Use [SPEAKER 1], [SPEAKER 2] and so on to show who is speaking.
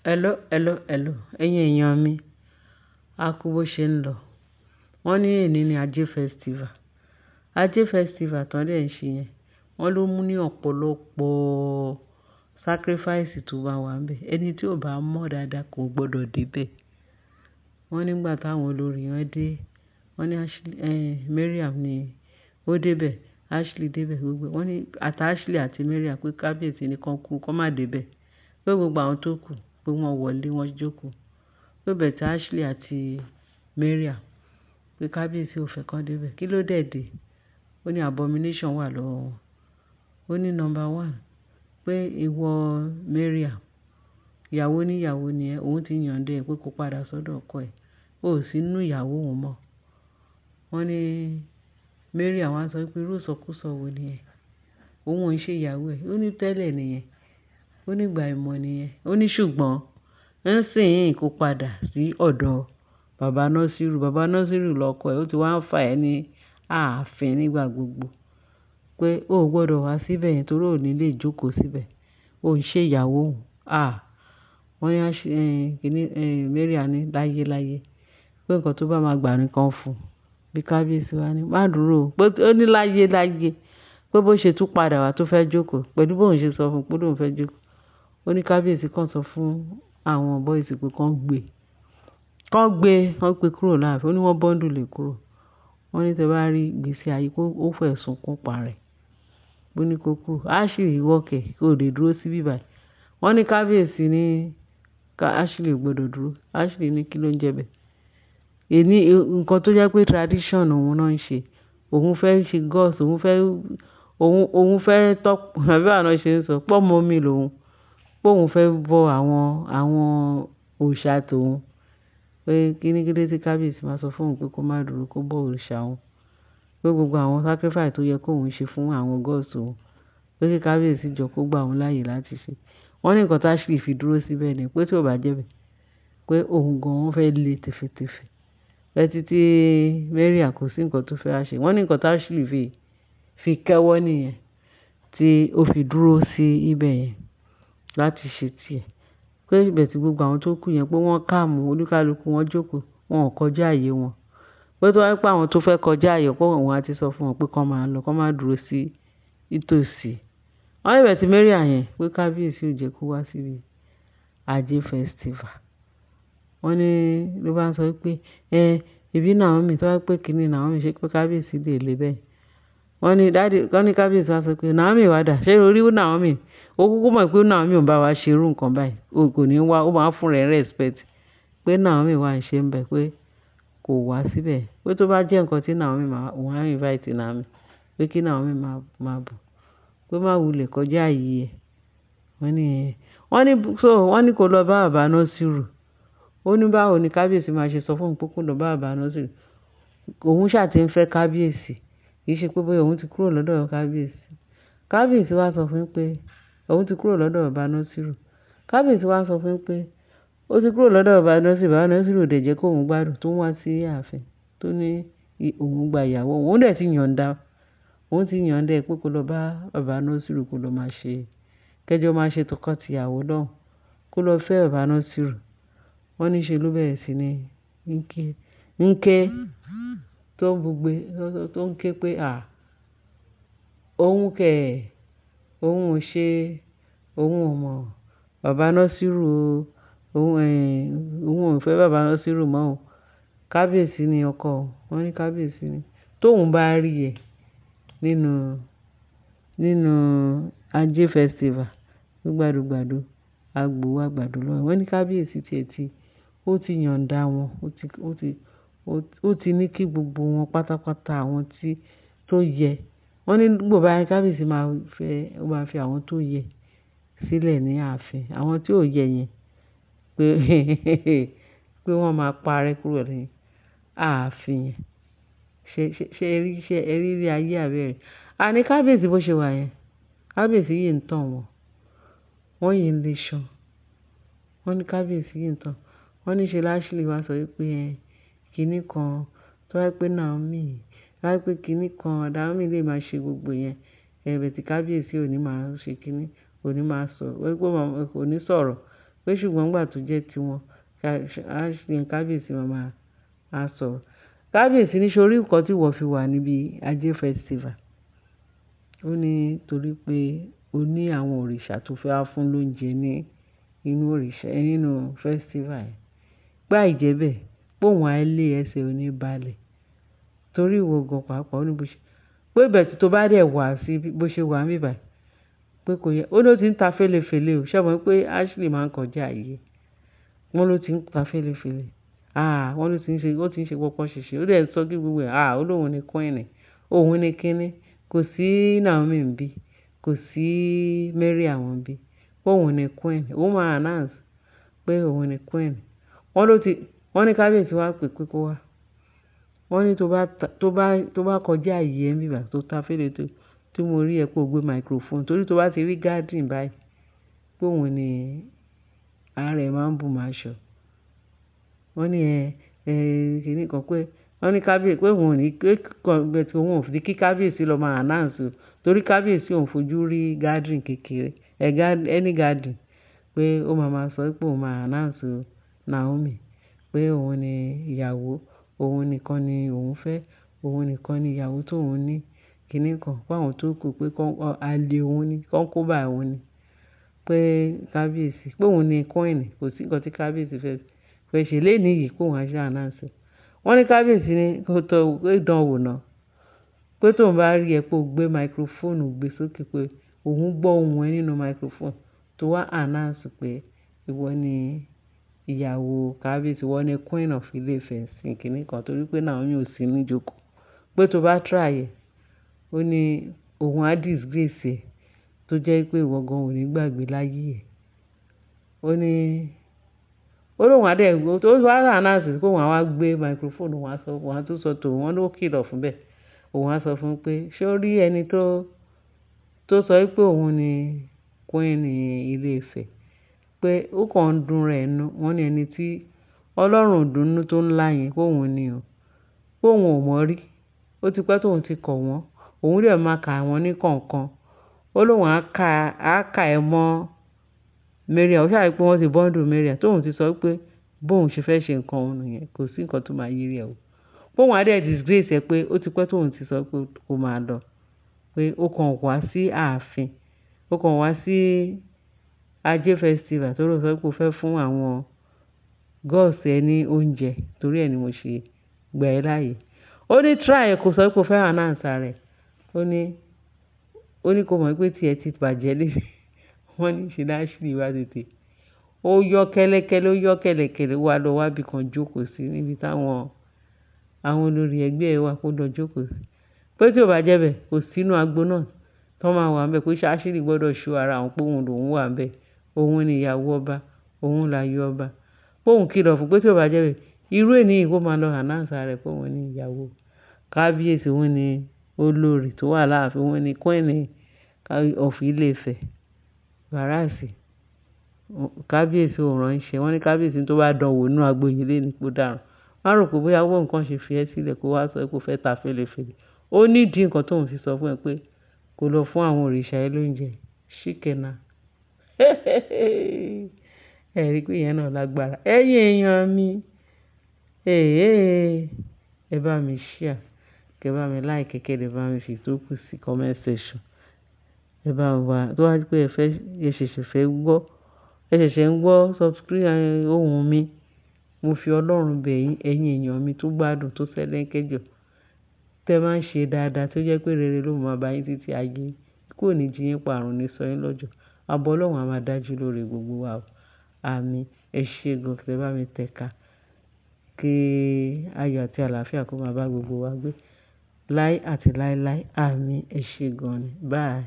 [SPEAKER 1] Hello, hello, hello. Ẹ̀yin èèyàn mi, a kú bó ṣe ń lọ. Wọ́n ní èní ni Ajé Festival. Ajé Festival tán dẹ̀ ń ṣe yẹn. Wọ́n ló mú ní ọ̀pọ̀lọpọ̀ sacrifice tó bá wà níbẹ̀. Ẹni tí ò bá mọ̀ dáadáa kò gbọdọ̀ dé bẹ̀. Wọ́n nígbà táwọn olórí wọn dé, wọ́n ní Ashley, Mariam ni ó dé bẹ̀, Ashley dé bẹ̀ gbogbo. Wọ́n ní àti Ashley àti Mariam pé kábíyèsí ní kan kú, kó má dé bẹ̀. Pé gbogbo àwọn tó kù pé wọ́n wọlé, wọ́n jókòó. Pé but Ashley àti Mariam pé kábíyèsí ò fẹ́ kó dé bẹ̀. Kí ló dé dé? Ó ní abomination wà lọ́wọ́ wọn. Ó ní number one pé ìwọ Mariam, ìyàwó ní ìyàwó ni ẹ́, òun ti yànda ẹ pé kó padà sọ́dọ̀ ọkọ ẹ̀. Ó sì nínú ìyàwó òun mọ́. Wọ́n ní Mariam wá sọ pé irú ìsọkúsọ wo ni ẹ? Òun ò ń ṣe ìyàwó ẹ̀. Ó ní tẹ́lẹ̀ nìyẹn. Ó ní ìgbà ìmọ̀ nìyẹn. Ó ní ṣùgbọ́n nísìnyí kó padà sí ọ̀dọ̀ bàbá Nasiru. Bàbá Nasiru lọkọ ẹ̀. Ó ti wá ń fà ẹ́ ní ààfin nígbà gbogbo. Pé ó ò gbọdọ̀ wá síbẹ̀ yẹn torí ò ní lè jókòó síbẹ̀. Ó ń ṣe ìyàwó òun. À, wọ́n ní Ashley, kíní, Mariam ní láyé láyé. Pé nǹkan tó bá máa gbà nìkan fún un. Bí kábíyèsí wá ní, má dúró o. Pé ó ní láyé láyé. Pé bó ṣe tún padà wá tó fẹ́ jókòó. Pẹ̀lú bó ń ṣe sọ fún un pé òun fẹ́ jókòó. Ó ní kábíyèsí kan sọ fún àwọn boys pé kán gbé. Kán gbé, kán gbé kúrò láàfin. Ó ní wọ́n bundle ẹ̀ kúrò. Wọ́n ní tí ẹ bá rí ìgbésí ayé pé ó fẹ́ sunkún pa rẹ̀. Ó ní kó kúrò. Ashley ìwọ kẹ̀, kó lè dúró síbí báyìí. Wọ́n ní kábíyèsí ní ká Ashley ò gbọdọ̀ dúró. Ashley ní kí ló ń jẹ bẹ́ẹ̀. Èní, nǹkan tó jẹ́ pé tradition òun náà ń ṣe. Òun fẹ́ ṣe gods, òun fẹ́, òun fẹ́ tọ́, àbí báwo ni wọ́n ṣe ń sọ, pé ọmọ mi lòun. Pé òun fẹ́ bọ àwọn òòṣà tòun. Pé kíni kílé tí kábíyèsí máa sọ fún òun pé kó má dúró, kó bọ òòṣà òun. Pé gbogbo àwọn sacrifice tó yẹ kó òun ṣe fún àwọn gods òun. Pé kí kábíyèsí jọ kó gbà òun láàyè láti ṣe. Wọ́n ní nǹkan tí Ashley fi dúró síbẹ̀ ni pé tí ò bá jẹ́ bẹ́ẹ̀, pé òun gan-an fẹ́ lé tèfètèfè. Pé títí Mariam kò sí nǹkan tó fẹ́ wá ṣe. Wọ́n ní nǹkan tí Ashley fi kẹ́wọ́ nìyẹn tí ó fi dúró sí ibẹ̀ yẹn láti ṣe tiẹ̀. Pé ibẹ̀ tí gbogbo àwọn tó kù yẹn pé wọ́n calm olúkálùkù wọn jókòó, wọn ò kọjá ààyè wọn. Pé tó bá jẹ́ pé àwọn tó fẹ́ kọjá ààyè pé òun á ti sọ fún wọn pé kó máa lọ, kó má dúró sí ìtòsí. Wọ́n ní but Mariam yẹn pé kábíyèsí ò jẹ́ kó wá síbi Ajé Festival. Wọ́n ní ló bá ń sọ pé, ẹ, ìbí Naomi tó bá pé kíni Naomi ṣe pé kábíyèsí lè le bẹ́ẹ̀. Wọ́n ní daddy, wọ́n ní kábíyèsí wá sọ pé Naomi wá dà, ṣé o rí Naomi? Ó kúkú mọ̀ pé Naomi ò bá wa ṣe irú nǹkan báyìí. O kò ní wá, ó máa ń fún rẹ̀ respect. Pé Naomi wá ń ṣe ń bẹ pé kò wá síbẹ̀. Pé tó bá jẹ́ nǹkan tí Naomi máa, òun á invite Naomi. Pé kí Naomi máa bọ̀. Pé má wulẹ̀ kọjá ààyè ẹ̀. Wọ́n ní, wọ́n ní so wọ́n ní kó lọ bá bàbá Nasiru. Ó ní báwo ni kábíyèsí máa ṣe sọ fún òun pé kó lọ bá bàbá Nasiru. Òun ṣà ti ń fẹ́ kábíyèsí. Kì í ṣe pé bóyá òun ti kúrò lọ́dọ̀ kábíyèsí. Kábíyèsí wá sọ fún un pé òun ti kúrò lọ́dọ̀ bàbá Nasiru. Kábíyèsí wá sọ fún un pé ó ti kúrò lọ́dọ̀ bàbá Nasiru. Bàbá Nasiru ò dẹ̀ jẹ́ kó òun gbádùn tó ń wá sí ààfin tó ní òun gba ìyàwó òun. Òun dẹ̀ ti yànda. Òun ti yànda ẹ pé kó lọ bá bàbá Nasiru kó lọ máa ṣe, kẹjọ máa ṣe tọkọ-tìyàwó lọ́hùn. Kó lọ fẹ́ bàbá Nasiru. Wọ́n ní ṣe ló bẹ̀rẹ̀ sí ní ń ké, ń ké tó ń bugbe, tó ń ké pé à, òun kẹ̀, òun ò ṣe, òun ò mọ̀ bàbá Nasiru o. Òun, òun ò fẹ́ bàbá Nasiru mọ́ o. Kábíyèsí ni ọkọ òun. Wọ́n ní kábíyèsí ni. Tóun bá rí ẹ nínú Ajé Festival, gbàdúgbàdú, a gbowó àgbàdo lọ́wọ́. Wọ́n ní kábíyèsí tí ẹ ti, ó ti yànda wọn. Ó ti ní kí gbogbo wọn pátápátá àwọn tí tó yẹ. Wọ́n ní gbogbo bá kábíyèsí máa fẹ́, ó máa fi àwọn tó yẹ sílẹ̀ ní ààfin. Àwọn tí ò yẹ yẹn pé pé wọ́n máa parẹ́ kúrò ní ààfin yẹn. Ṣé ẹ rí, ṣé ẹ rí ilé ayé àbí ẹ rí? A ní kábíyèsí bó ṣe wà yẹn. Kábíyèsí yìí ń tàn wọ́n. Wọ́n yìí ń le ṣan. Wọ́n ní kábíyèsí yìí ń tàn. Wọ́n ní ṣe Ashley wá sọ wípé ẹ, kíní kan tó bá pé Naomi, tó bá pé kíní kan Naomi lè máa ṣe gbogbo yẹn. Ẹ but kábíyèsí ò ní máa ṣe kíní, kò ní máa sọ, wípé kò ní sọ̀rọ̀. Pé ṣùgbọ́n nígbà tó jẹ́ tí wọn, Ashley kábíyèsí máa máa á sọ̀rọ̀. Kábíyèsí ní ṣé o rí nǹkan tí ìwọ fi wà níbi Ajé Festival. Ó ní torí pé ó ní àwọn òrìṣà tó fẹ́ wá fún lóúnjẹ ní inú òrìṣà, nínú festival yẹn. Pé àìjẹ́bẹ̀, pé òun á lé ẹsẹ̀ òní balẹ̀. Torí ìwọ gan pàápàá ó ní bó ṣe, pé but tó bá dẹ̀ wá sí bó ṣe wà níbí báyìí, pé kò yẹ. Ó ní ó ti ń ta fẹ́lẹ́fẹ́lẹ́ o. Ṣé o mọ̀ pé Ashley máa ń kọjá ààyè? Wọ́n ló ti ń ta fẹ́lẹ́fẹ́lẹ́. Ah! Wọ́n ló ti ń ṣe, ó ti ń ṣe pọpọ ṣìnṣìn. Ó dẹ̀ ń sọ kí gbogbo ẹ̀, ah! Ó lóun ní queen, òun ní kíní. Kò sí Naomi ńbí, kò sí Mariam ńbí. Pé òun ní queen. Òun máa announce pé òun ní queen. Wọ́n ló ti, wọ́n ní kábíyèsí wá pè pé kó wá. Wọ́n ní tó bá ta, tó bá kọjá ààyè ẹ níbí báyìí tó ta fẹ́lẹ́ tó, tí mo rí ẹ pé o gbé microphone. Torí tó bá ti rí gathering báyìí, pé òun ní ara ẹ máa ń bù máa ṣọ. Wọ́n ní ẹ, ẹ, kíni kan pé, wọ́n ní kábíyèsí pé òun ò ní, pé but òun ò ní kí kábíyèsí lọ máa announce o. Torí kábíyèsí òun fojú rí gathering kékeré, ẹ any gathering pé ó máa máa sọ pé òun máa announce Naomi pé òun ní ìyàwó, òun nìkan ni òun fẹ́, òun nìkan ni ìyàwó tó òun ní, kíni kan. Pé àwọn tó kù pé kọ́, àlè òun ni, concubine òun ni. Pé kábíyèsí, pé òun ní queen, kò sí nǹkan tí kábíyèsí fẹ́, fẹ́ ṣe léni yìí pé òun á ṣe announce. Wọ́n ní kábíyèsí ní kó tọ́, pé dán wò ná. Pé tóun bá rí ẹ pé o gbé microphone gbé sókè pé òun gbọ́ ohùn ẹ nínú microphone tó wá announce pé ìwọ ni ìyàwó kábíyèsí, ìwọ ni queen of Ilé-Ifẹ̀ ńsìn kíni kan torí pé Naomi ò sí ní ìjókòó. Pé tó bá try ẹ, ó ní òun á disgrace ẹ tó jẹ́ pé ìwọ gan ò ní gbàgbé láyé ẹ. Ó ní, ó lóun á dẹ̀, tó bá announce pé òun á wá gbé microphone, òun á sọ, òun á tún sọ tòun, wọ́n ló kìlọ̀ fún bẹ́ẹ̀. Òun á sọ fún un pé ṣé ó rí ẹni tó sọ wípé òun ni queen Ilé-Ifẹ̀, pé ó kàn ń dùn rẹ̀ nù. Wọ́n ní ẹni tí Ọlọ́run ò dùn nínú tó ń lá yẹn pé òun ni o. Pé òun ò mọ̀ rí. Ó ti pẹ́ tóun ti kọ̀ wọ́n. Òun dẹ̀ máa kà wọ́n ní kọ̀ọ̀kan. Ó lóun á ka ẹ mọ́ Mariam. Ó ṣàrí pé wọ́n ti bundle Mariam. Tóun ti sọ pé bóun ṣe fẹ́ ṣe nǹkan òun nìyẹn, kò sí nǹkan tó máa yiri ẹ wò. Pé òun á dẹ̀ disgrace ẹ pé ó ti pẹ́ tóun ti sọ pé kó máa lọ. Pé ó kàn wá sí ààfin, ó kàn wá sí Ajé Festival torí ó sọ pé ó fẹ́ fún àwọn gods ẹ ní oúnjẹ torí ẹ ni mo ṣe gbà ẹ́ láàyè. Ó ní try ẹ kó sọ pé ó fẹ́ announce rẹ̀. Ó ní kó mọ̀ pé tí ẹ ti bàjẹ́ lé. Wọ́n ní ṣe Ashley wá tètè. Ó yọ kẹ́lẹ́kẹ́lẹ́, ó yọ kẹ́lẹ́kẹ́lẹ́, ó wá lọ wá bí kan jókòó sí níbi táwọn, àwọn olórí ẹgbẹ́ ẹ wà kó lọ jókòó sí. Pé tí ò bá jẹ́ bẹ́ẹ̀, kò sí inú agbo náà tó máa wà níbẹ̀ pé Ashley gbọdọ̀ show ara òun pé òun lòún wà níbẹ̀. Òun ni ìyàwó ọba, òun láyò ọba. Pé òun kìlọ̀ fún pé tí ò bá jẹ́ bẹ́ẹ̀, irú èní yìí kó máa lọ announce rẹ̀ pé òun ni ìyàwó kábíyèsí, òun ni olórí tó wà láàfin, òun ni queen of Ilé-Ifẹ̀. Whereas, kábíyèsí ò ránṣẹ́. Wọ́n ní kábíyèsí tó bá dán wò nínú agbo yìí lónìí kó dàrú. Má rò pé bóyá owó nǹkan ṣe fi ẹ́ sílẹ̀ kó wá sọ pé ó fẹ́ ta fẹ́lẹ́fẹ́lẹ́. Ó ní ìdí nǹkan tó ń fi sọ fún ẹ pé kó lọ fún àwọn òrìṣà ẹ lóúnjẹ. Ṣíkẹ́nà. Ẹ rí pé ìyẹn náà lágbára. Ẹ̀yin èèyàn mi, ẹ bá mi share, kẹ bá mi like, kẹ́ dẹ̀ bá mi fi tó kù sí comment section. Ẹ bá wa, tó bá jẹ́ pé ẹ fẹ́, ẹ ṣẹ̀ṣẹ̀ fẹ́ gbọ́, ẹ ṣẹ̀ṣẹ̀ ń gbọ́ subscribe ohùn mi. Mo fi Ọlọ́run bẹ̀ yín, ẹ̀yin èèyàn mi tó gbádùn, tó sẹ́lẹ̀ńkẹ́jọ. Tẹ máa ń ṣe dáadáa tó jẹ́ pé rere ló máa bá yín títí ayé. Ikú ò ní jí yín pa, àrùn ní sọ yín lọ́jọ́. Àbọ̀ Ọlọ́run á máa dájú lórí gbogbo wa o. Àmín. Ẹ ṣé gan, kí ẹ bá mi tẹ̀ka. Kí ayọ̀ àti àlàáfíà kó máa bá gbogbo wa gbé. Láí àti láíláí. Àmín. Ẹ ṣé gan ni. Bye.